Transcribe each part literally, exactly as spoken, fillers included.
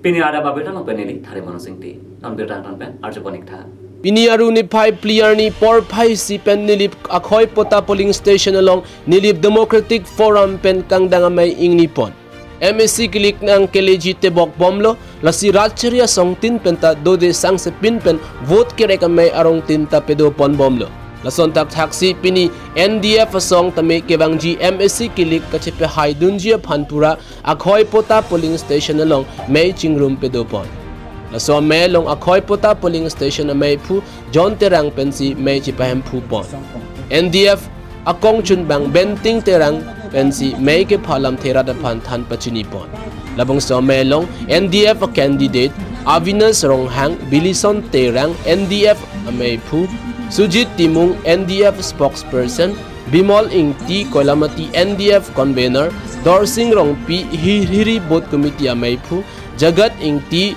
Pini adap abirta along pen neli Thare Mono Singti. Non birta angton pen arjupon ik tha. Pini Aru niphai phli arni porphai isi pen Nilip Akhoi Pota polling station along Nilip Democratic Forum pen kangdang amei ingnipon. M A C kilik nangkeleji tebok bomlo, lasi Rajchari asong tin penta dode sangsepin pen vote kerek amei arong tin ta pedopon bomlo. Lason thakthaksi pini N D F asong tame kevangji M A C kilik kachepehaidunji aphan pura Akhoi Pota polling station along mei chingrum pedopon. Laso amei along Akhoi Pota polling station ameiphu John Terang pensi mei chepahemphupon. N D F akongchunbang Benting Terang pensi mei kepha alamthe rat aphan than pachinipon. Labangso amei along N D F a candidate Avinash Ronghang, Bilison Terang, N D F ameiphu, Sujit Timung, N D F spokesperson, Bimol Ingti, Koilamati N D F convener, Dorsing Rongpi, Hirhiri Booth Committee ameiphu, Jagat Ingti,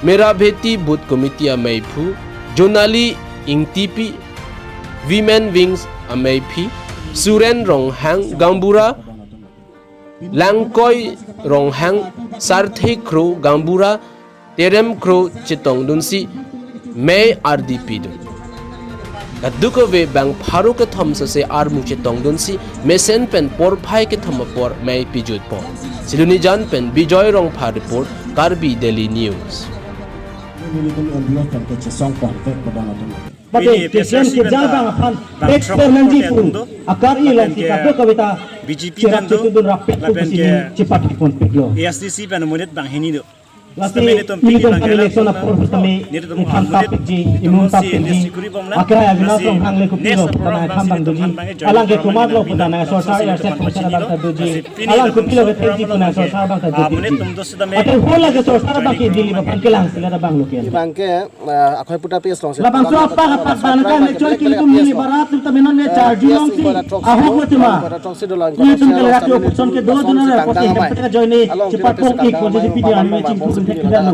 Merabheti Booth Committee ameiphu, Jonali Ingtipi, Women Wings ameiphi, Suren Ronghang, Gaonbura Langkoi Ronghang, Sarthe Kro, Gaonbura Terem Kro chetongdunsi mei ardi pidun. Kadokave bang pharo kethom sose armu chetongdunsi mesen pen porphai kethom apor mei pijutpon. Silonijan pen Bijoy Rongphar report, Karbi Daily News. Nelitum L D F pen kechesong contact padang atum. Bate, Pini kesian APHLC kejang pen bang aphan bang pek strong per nangji support pun. Atum do. Akar i lapen along ke kita do kawita. B J P cherak pen do. Chetudun rapek lapen pun ke sini cepat pun pek lo. A S D C pen monit bang hini do. Lasi, Sitame nelitum nelitum pini bang pan election kelak apor sitame nelitum nelitum monit tapik ji, nelitum imum si tapik ji. N D C kuri bomla. Akra ya bina lasi tong hang le kupi next lo, program putana bang kham si bang nelitum doji. Han bang ke alang ke kumar lo putana sorkar ya set putana bang ta doji. Lasi pini alang nelitum kupi lo program ke lo sorkar bang ta ah, doji. Monit tum do sitame. Ate hola ke sorkar bang ke Delhi bang ke lang sila bang lo ke. Bang ke, eh, Akhoi Pota P S along si. Labangso apak apak bang ke ne choi kili tum neli barat tum tame non ne charju long si. Ahok lo tema. Nelitum ke lagi opposition ke do do na opposition ke join ni. Cepat kok ik ko jadi pidi ani ching tum ke tidak lo.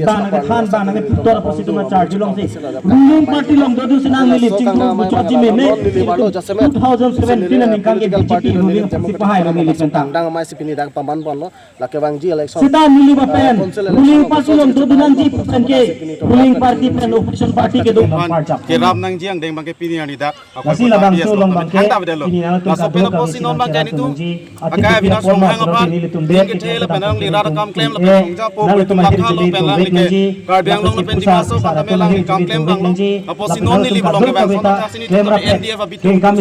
Bang ke than bang ke pitor opposition tum charju long si. Ruling party along do do si nang neli ching tum charju me ne. Two thousand seventeen aningkan ke B J P ruling party pahai lo neli pen tang. Dang mai si pini dang paman pon lo. Lake bang ji election. Sita neli bapen, ah, council ruling election party along do do nangji pen ke, ruling party pen opposition party kedo. Kerap nangji angdeng bang ke pini arni dak. Lasi labangso along bang ke, pini nang laso pen opposition non bang ke nelitum. Akai Avinash Ronghang aphan. Nelitum ke thela pen alangli rat akam klem lapen songja po nelitum lakha lo pen alangli ke. Karbi Anglong lapen Dima Hasao aphan tame alangli kam klem bang lo. Opposition non neli belong ke bang so thaksi nelitum N D F abitum tame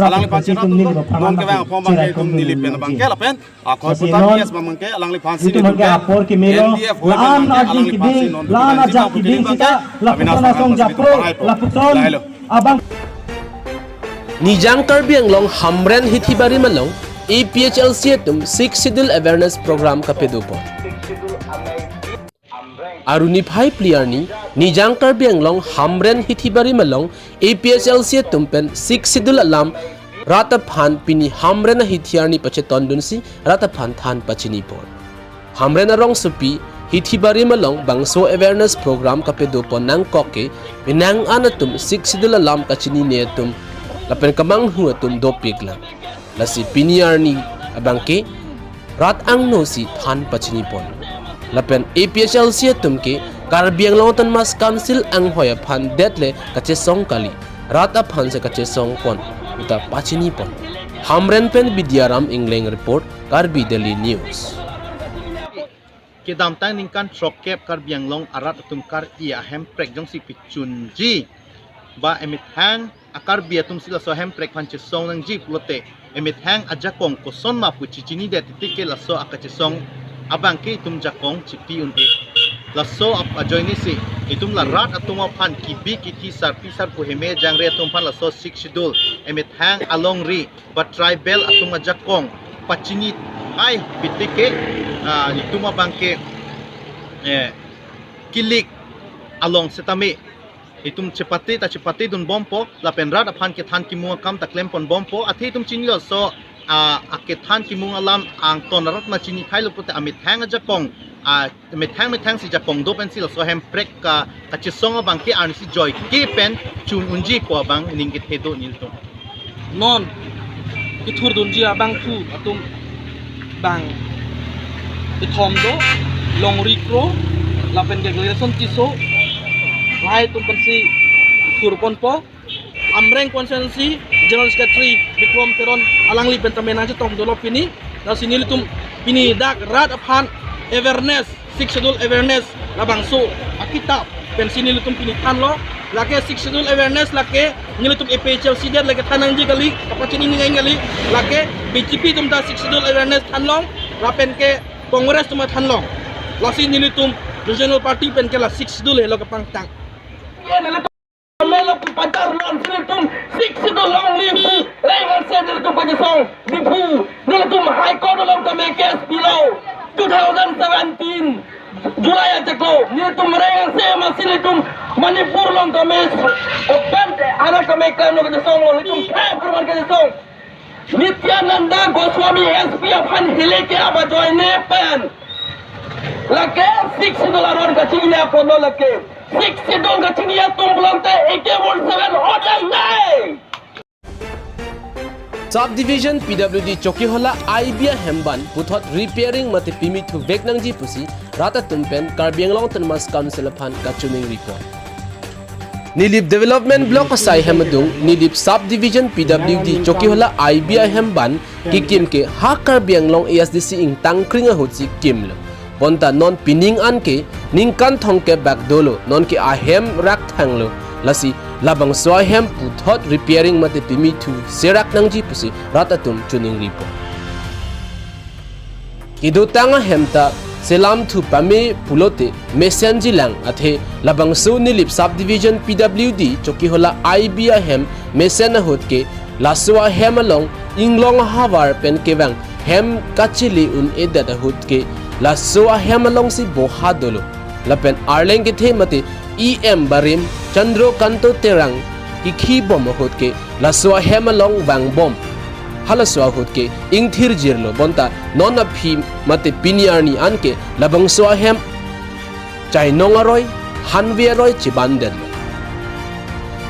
alangliphan cherap lo. Non ke bang apom bang ke nelitum neli pen bang ke lapen Akhoi Pota P S bang ke alangliphan si nelitum ke apor ke melo, N D F hoi pen bang ke alangliphan si non lam ajak kibing sita, lapuson asong japro, lapuson abang. Nijang Karbi Anglong Hamren Hithibarim along A P H L C atum Sixth Schedule Awareness Program kapedopon. Aru niphai phli arni, Nijang Karbi Anglong Hamren Hithibarim along A P H L C atum pen Sixth Schedule alam rat aphan pini Hamren ahithi arni pachetondunsi rat aphan than pachinipon. Hamren arongsopi Hithibarim along bangso awareness program kapedopon nangkok ke, penang an atum Sixth Schedule alam kachinine atum lapen kamanghu atum dopiklang. Lasi pini arni abang ke rat angno si than pachinipon. Lapen A P H L C atum ke Karbi Anglong Autonomous Council anghoi aphan detle kachesong kali, rat aphan si kachesongpon puta pachinipon. Hamren pen Bidyaram Ingleng report, Karbi Daily News. Kedamtang ningkan throkkep Karbi Anglong arat atum kar-i ahemprek jongsi pichunji ba emethang a-Karbi atum si laso ahemprek aphan chesong nangji pulote emethang ajakong koson ma pu chichinidet titike laso akachesong abang ke itum jakong chipi un-e. Laso ap-, ajoine si itum la rat atum aphan kibi kithi sarpi sarpo heme jangre atum aphan laso Sixth Schedule emethang alongri ba tribal atum ajakong pachini hai pitike, ah, itum abang ke, eh, kilik along setame itum chepate ta chepatedun bompo, lapen rat aphan kethan kimung akam ta klempon bompo, athe itum chinilo so, ah, akethan kimung alam angton rat ma chini thailo pulote amethang ajakong, ah, methang methang si jakong do pensi laso ahemprek ka, kachesong abang ke arnisi joike pen chun unji pu abang ning kethe do nelitum. Non kethurdunji abangphu atum bang kethom do, Longri Kro, lapen ke Graduation Tisso, lahai atum pensi thurponpo. Amreng Constituency General Secretary Bikrom Teron alangli pen tame nangchetong dolo pini. Lasi nelitum pini dak rat aphan awareness, Sixth Schedule awareness labangso akitap pensi nelitum pini thanlo. Lake Sixth Schedule awareness lake nelitum A P H L C det lake than nangji kali, kapachini nangji kali. Lake B J P atum ta Sixth Schedule awareness thanlong, lapen ke Congress atum thanlong. Lasi nelitum Regional Party pen ke la Sixth Schedule helo kepangtang. Melo pu patar lon si nelitum Sixth Schedule along nelitum reng angse nelitum pachesong Diphu, nelitum High Court along tame case pilo two thousand seventeen July achiklo, nelitum reng angse masi nelitum Manipur along tame open anak tame kano kachesonglo, nelitum khe purman kachesong. Nityananda Goswami S P aphan hilike abajoine pen lake Sixth Schedule aron kachingni apono lake Sixth Schedule kachingni atum pulote A K forty-seven odang nai. Sub Division P W D Chokihola I B ahem ban puthot repairing mate pimi thuvek nangji pusi rat atum pen Karbi Anglong Autonomous Council aphan kachiningri pon. Nilip Development Block asai hem adung, Nilip Sub Division P W D Chokihola I B ahem ban kekim ke ha Karbi Anglong A S D C ingtang kring ahutsi kimlo. Bonta non pining an ke ningkan thomkep bak dolo, non ke ahem rakthanglo. Lasi labangso ahem puthot repairing mate pimi thu serak nangji pusi rat atum chiningri pon. Kedotang ahem ta selam thu pame pulote mesenji lang, athe labangso Nilip Sub Division P W D Chokihola I B ahem mesen ahut ke laso ahem along inglong ahavar pen kevang hem kachili un-edet ahut ke laso ahem alongsi boha dolo. Lapen arleng kethe mate E M barim Chandra Kanto Terang kikhi bom ahut ke laso ahem along vangbom. Halaso ahut ke ingthir jirlo, bonta non aphi mate pini arni an ke labangso ahem chainong aroi, hanve aroi chibandetlo.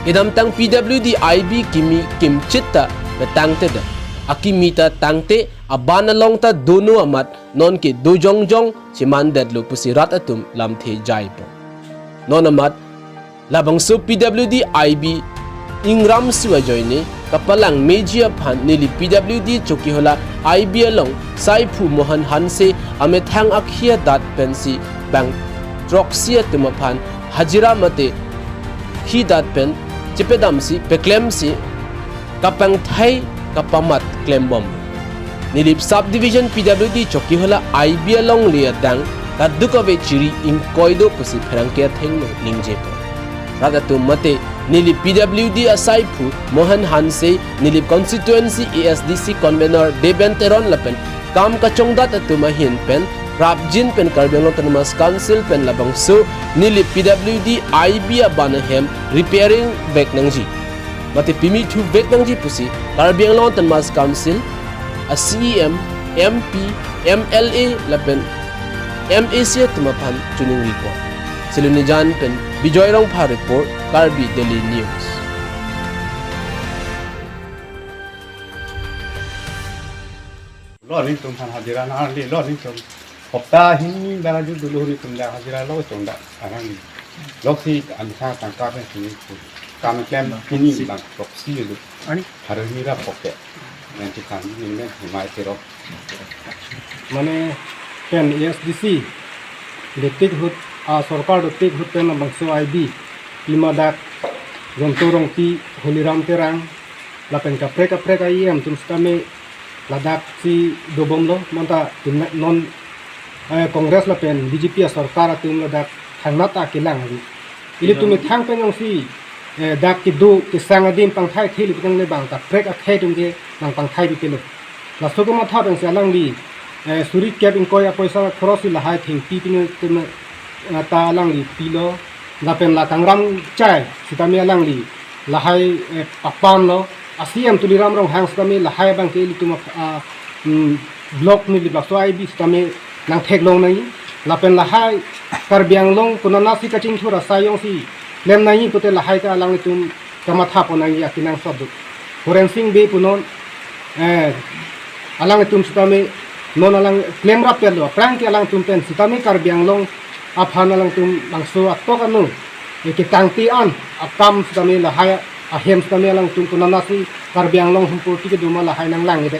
Kedamtang P W D I B kimi kimchit ta metangtedet. Akimi ta tangte, aban along ta dono amat non ke dojongjong chimandetlo pusi rat atum lamthe jaipo. Non amat labangso P W D I B ingramsu ajoine kapalang meji aphan neli P W D Chokihola I B along saiphu Mohan Hanse amethang akhia dat pensi bang throksi atum aphan hajira mate khi dat pen chepedamsi peklemsi kapangthai kapamat klembom. Nilip Sub Division P W D Chokihola I B alongle adang kaduk ave chiri ingkoi do pusi pherangke athengno ningjepo. Rat atum mate Nilip P W D asaiphu Mohan Hanse, Nilip Constituency A S D C Convenor Deben Teron lapen kam kachongdat atum ahin pen prapjin pen Karbi Anglong Autonomous Council pen labangso Nilip P W D I B aban ahem repairing vek nangji mate pimi thuvek nangji pusi Karbi Anglong Autonomous Council a C E M, M P, M L A lapen M A C atum aphan chiningri pon. Silonijan pen Bijoy Rongphar report, Karbi Daily News. Lo nelitum aphan hajira nangle, lo nelitum hopta hini bara ju dulu nelitum dak hajira lo chongda arang ni. Loksi amsa tangka pen sini pu. Kam klem hini bang proxy lu. Ani? Harani ra poke. Nanti kami ini kan humai terok. Mane pen A S D C detik ahut, a sorkar detik ahut pen labangso I B pima dak Jonto Rongpi, Holiram Terang lapen kaprek kaprek a-E M atum sitame ladaksi dobomlo, bonta tum non, eh, Congress lapen B J P asorkar atum ladak thangnat akelang ave. Ilitum methang pen jongsi, eh, dak kedo kesang adim pangthai theli pen le bang kaprek akhei atum ke nangpangthai bikelo. Laso kematha pensi alangli, eh, suri kep ingkoi apoisa khorosi lahai thengpi pine tum, eh, ta alangli pilo. Lapen la kangram chai sitame alangli lahai, eh, papanlo. A C M Tuliram Ronghang sitame lahai abang ke ilitum, ah, mm, block Nilip laso I B sitame nangtheklong nangji. Lapen lahai Karbi Anglong konatsi kachingthur asai jongsi klem nangji pute lahai ta alanglitum kamatha pon nangji akenangsot do. Horensing Bey punon, eh, alanglitum sitame non alang klemrap pelo, aphrang ke alangtum pen sitame Karbi Anglong aphan alangtum bangso atok anu, eh, kekangti an akam sitame lahai ahem sitame alangtum konatsi Karbi Anglong humpur ti kedoma lahai nanglang ide.